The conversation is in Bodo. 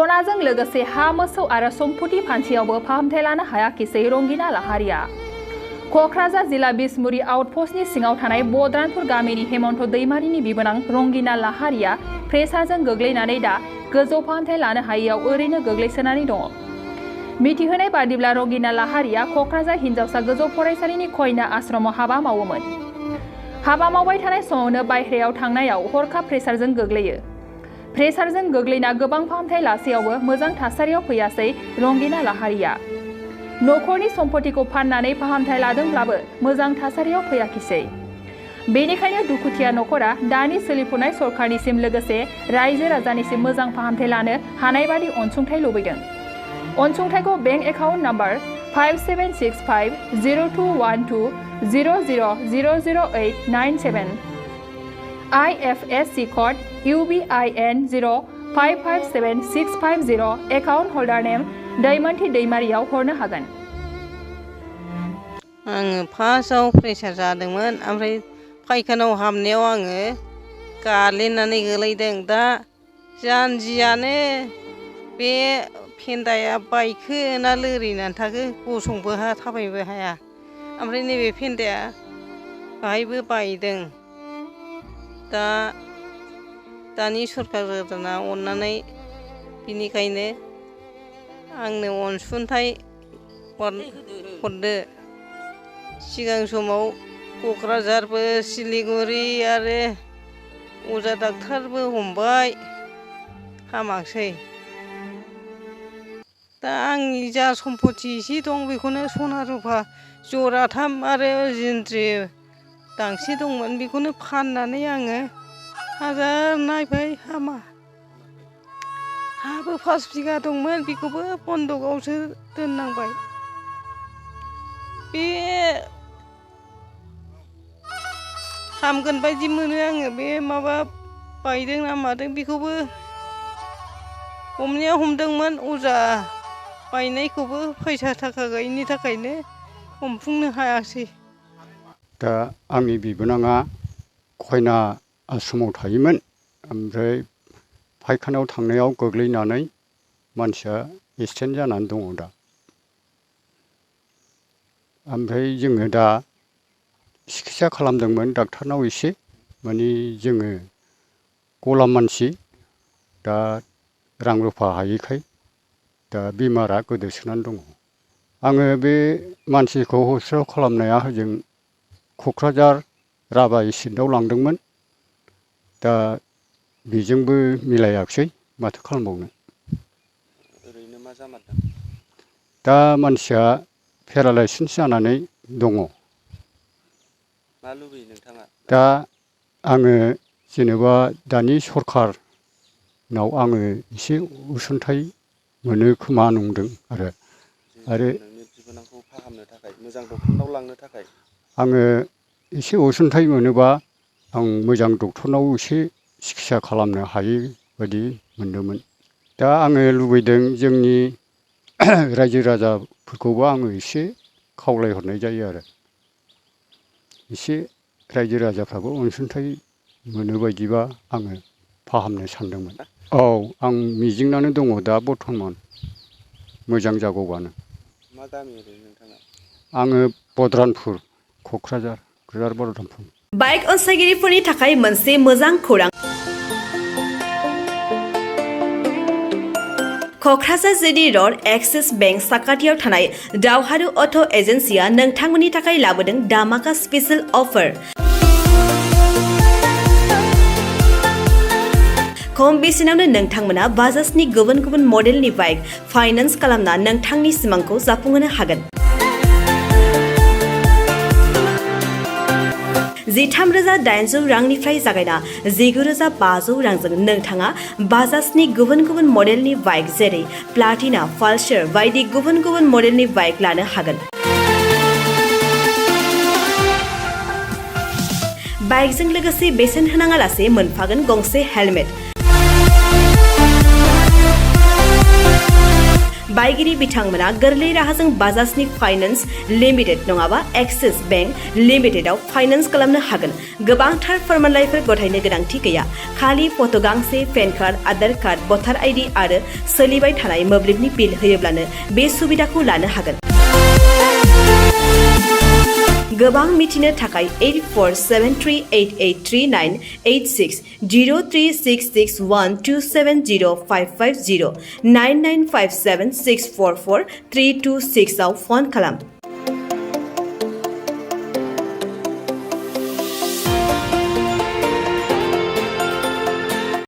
सनाजों लोगोसे हा मोसौ आरो सम्पति फान्थियावबो फाहामथाय लानो हायाखिसै रंगिना लाहारिया। क'क्राझार जिल्ला बिसमुरि आउटपस्टनि सिङाव थानाय बद्रानपुर गामिनि हेमन्त दैमारिनि बिबोनां रंगिना लाहारिया प्रेसारजों गोग्लैनानै दा गोजौ फाहामथाय लानो हायैयाव ओरैनो गोग्लैसोनानै दङ। मिथिहोनाय बादिब्ला रंगिना लाहारिया क'क्राझार हिनजावसा गोजौ फरायसालिनि खयना आश्रमाव हाबा मावोमोन। हाबा मावबाय थानाय समावनो बायह्रायाव थांनायाव हरखाब प्रेसारजों गोग्लैयो। प्रेसारजों गोग्लैना गोबां फाहामथाय लासेयावबो मोजां थासारियाव फैयासै रंगिना लाहारिया। न'खरनि सम्पतिखौ फाननानै फाहामथाय लादोंब्लाबो मोजां थासारियाव फैयाखिसै। बेनिखायनो दुखुथिया न'खरा दानि सोलिफुनाय सरकारनिसिम लोगोसे रायजो राजानिसिम मोजां फाहामथाय लानो हानाय बादि अनसुंथाइ लुबैदों। अनसुंथाइखौ bank account number 5765021200000897 IFSC code UBIN 0557650 account holder name दैमन्थि दैमारियाव हरनो हागोन। आङो फार्स्टआव प्रेसार जादोंमोन, ओमफ्राय फायखानायाव हाबनायाव आङो गालिननानै गोलैदों। दा जानजियानो बे फेन्दाया बायखो ना लोरिनानै थाखो, गसंबो हाया थाबायनोबो हाया। ओमफ्राय नैबे फेन्दाया बाहायबो बायदों। दानि सरकार गोदाना अननानै बिनिखायनो आंनो अनसुंथाइ हरदो। सिगां समाव क'क्राझारबो सिलिगुरि आरो अजा डाक्टारबो हमबाय, हामाखसै। दा आंनि जा सम्पति एसे दं बेखौनो सना रुफा जराथाम आरो जिन्ज्रि दांसे दंमोन, बेखौनो फाननानै आङो हाजार नायबाय हामा। हाबो 5 बिगा दंमोन, बेखौबो बन्दकआवसो दोननांबाय। बे हामगोन बायदि मोनो आङो। बे माबा बायदों ना मादों बेखौबो हमनाया हमदोंमोन, अजा बायनायखौबो फैसा थाखा गैयिनि थाखायनो हमफुंनो हायासै। दा आंनि बिबोनाङा खयना आश्रमाव थायोमोन, ओमफ्राय फायखानायाव थांनायाव गोग्लैनानै मानसिया एक्सिडेन्ट जानानै दङ दा। ओमफ्राय जोङो दा सिकित्सा खालामदोंमोन डाक्टारनाव एसे, माने जोङो गलाम मानसि, दा रां रुफा हायैखाय दा बेमारा गोदोसोनानै दङ। आङो बे मानसिखौ हस्पिटाल खालामनाया हजों क'क्राझार राभा एसिडआव लांदोंमोन। दा बेजोंबो मिलायाखसै, माथो खालामबावनो। ओरैनो मा जामारदों? दा मानसिया पेरालाइसिस जानानै दङ। मा लुबैयो नोंथाङा? दा आङो जेनेबा दानि सरखारनाव आङो एसे उसुंथाइ मोनो खोमा नंदों आरो नोंनि बिबोनांखौ फाहामनो थाखाय, मोजां डक्टरनाव लांनो थाखाय आङो एसे अनसुंथाइ मोनोबा आं मोजां डक्टरनाव एसे सिकित्सा खालामनो हायो बायदि मोनदोंमोन। दा आङो लुबैदों जोंनि रायजो राजाफोरखौबो आङो एसे खावलायहरनाय जायो आरो एसे रायजो राजाफ्राबो अनसुंथाइ मोनो बायदिबा आङो फाहामनो सानदोंमोन। औ, आं मिजिंनानै दङ दा बर्थमान, मोजां जागौबानो। मा गामि ओरैनो नोंथाङा? आङो बद्रानपुर, क'क्राझार बद्रानपुर। बाइक अनसायगिरिफोरनि थाखाय मोनसे मोजां खौरां। Kokrajhar GD road axis bank साखाथियाव थानाय दावहारु अट' एजेन्सिया नोंथांमोननि थाखाय लाबोदों धामाका स्पेशल अफार। खम बेसेनावनो नोंथांमोना बाजाजनि गुबुन गुबुन मडेलनि बाइक फाइनान्स खालामना नोंथांनि सिमांखौ जाफुंहोनो हागोन। 13,800 रांनिफ्राय जागायना 19,500 रांजों नोंथाङा बाजाजनि गुबुन गुबुन मडेलनि बाइक जेरै प्लाटिना, पालसार बायदि गुबुन गुबुन मडेलनि बाइक लानो हागोन। बाइकजों लोगोसे बेसेन होनाङालासे मोनफागोन गंसे हेलमेट। बायगिरि बिथांमोना गोरलै राहाजों बाजाजनि फाइनान्स लिमिटेड नङाबा एक्सिस बेंक लिमिटेडआव फाइनान्स खालामनो हागोन। गोबांथार फोरमानलाइफोर गथायनो गोनांथि गैया। खालि फट' गांसे, पेन कार्ड, आधार कार्ड, भटार आइडि आरो सोलिबाय थानाय मोब्लिबनि बिल होयोब्लानो बे सुबिदाखौ लानो हागोन। गोबां मिथिनो थाखाय 8473883986 036612705550 9957644326 आव फन खालाम।